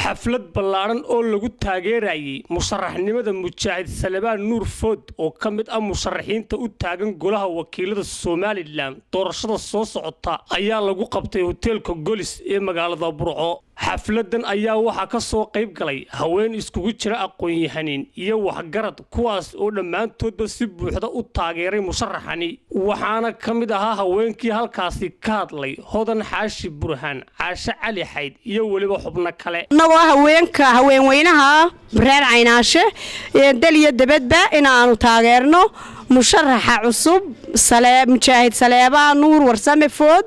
Xaflad ballaadhan oo lagu taageerayay musharaxnimada Mujaahid Salebaan Nuur Food, oo ka mid ah musharaxiinta u taagan Golaha Wakiilada Somaliland doorashada soo socota, ayaa lagu qabtay hoteelka Golis ee magaalada Burco. Xafladan ayaa waxaa ka soo qayb galay haween iskugu jira aqoon-yahaniin iyo waxgarad, kuwaas oo dhammaantoodba si buuxda u taageeray musharaxani. Waxaana ka mid ahaa haweenkii halkaasi ka hadlay Hodan Xaashi Burhaan, Caashe Cali Xayd iyo weliba xubno kale. Annagoo haweenka, haweenweynaha reer Caynaashe, dal iyo debadba, inaanu taageerno musharaxa cusub, Mujaahid Saleebaan Nuur Warsame Food,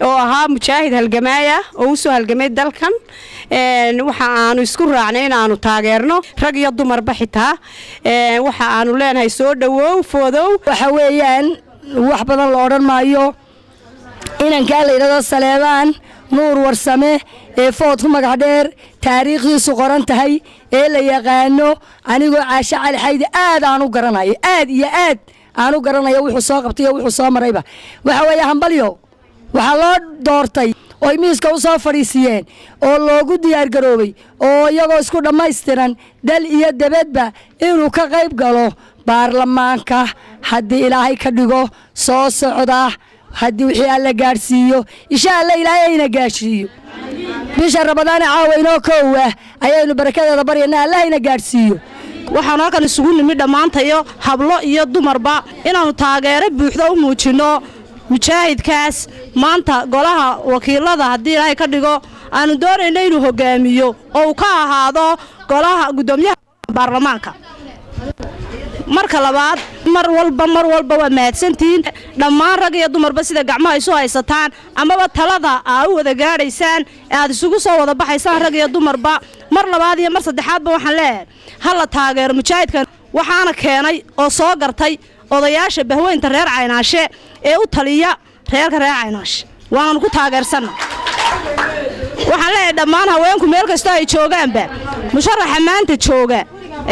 oo ahaa mujaahid halgamaaya oo usoo halgamay dalkan. Waxa aanu isku raacnay inaanu taageerno, rag iyo dumarba xitaa. Waxa aanu leenahay, soo dhowow, Foodow. Waxa weeyaan, wax badan la odhan maayo. Inankaa la yidhahdo Saleebaan Nuur Warsame ee Food ku magac dheer, taariikhdiisu qoran tahay ee la yaqaano, anigoo Caashe Cali Xaydi aad aan u garanayo, aad iyo aad aan u garanayo wuxuu soo qabtay iyo wuxuu soo marayba. Waxa weeye hambalyo. Waxaa loo doortay oy miiska u soo fadhiisiiyeen oo loogu diyaargaroobay oo iyagoo isku dhammaystiran, dal iyo debadba, inuu ka qayb galo baarlamaanka, haddii Ilaahay ka dhigo, soo socda, haddii wixii Alla gaadhsiiyo. Insha Alla, Ilaahay ayna gaadhsiiyo. Bisha Ramadaana caawa inoo koowa ayaynu barakadeeda baryana, Allahayna gaadhsiiyo. Waxaanu halkan isugu nimi dhammaantayo, hablo iyo dumarba, inaannu taageero buuxda u muujinno mujaahidkaas maanta Golaha Wakiilada, haddii Ilaahay ka dhigo, aanu doonayno inuu hogaamiyo oo uu ka ahaado golaha guddoomiyaha baarlamaanka. Marka labaad, mar walba, mar walba waa mahadsantihiin dhammaan, rag iyo dumarba, sida gacmaha isu haysataan amaba talada aa u wada gaadhaysaan ee aad isugu soo wada baxaysaan, rag iyo dumarba. Mar labaad iyo mar saddexaadba waxaan leeyahay, ha la taageero mujaahidkan. Waxaana keenay oo soo gartay odayaasha bahweynta reer Caynaashe ee u taliya reerka reer Caynaashe, waananu ku taageersanna. Waxaan leeyahay dhammaan haweenku meel kastoo ay joogaanba, musharaxa maanta jooga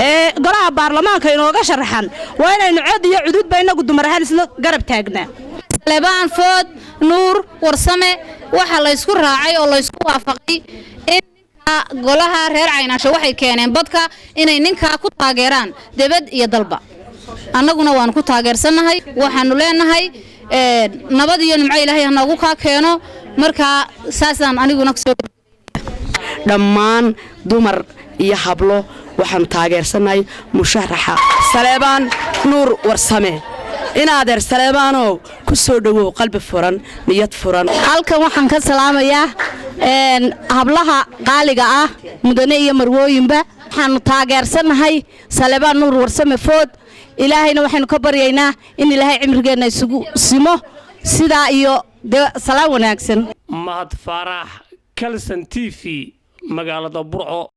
ee golaha baarlamaanka inooga sharaxan waa inaynu cod iyo cududba innagu dumar ahaan isla garab taagnaa. Salebaan Food Nuur Warsame waxaa laysku raacay oo laysku waafaqay in ninka golaha reer Caynaashe waxay keeneen badka inay ninkaa ku taageeraan debad iyo dalba. Annaguna waanu ku taageersannahay. Waxaanu leenahay, nabad iyo nimco Ilaahay hanoogu kaa keeno. Markaa saasaan aniguna kusoo Dhammaan dumar iyo hablo waxaanu taageersannahay musharaxa Saleebaan Nuur Warsame. Inaadeer Saleebaanow, ku soo dhowow qalbi furan, niyad furan. Halkan waxaan ka salaamayaa hablaha qaaliga ah, mudane iyo marwooyinba. Waxaanu taageersannahay Saleebaan Nuur Warsame Food. Ilaahayna waxaynu ka baryaynaa in Ilaahay cimrigeenna isugu simo. Sidaa iyo dee salaan wanaagsan. Mahad Faarax, Kalsan TV, magaalada Burco.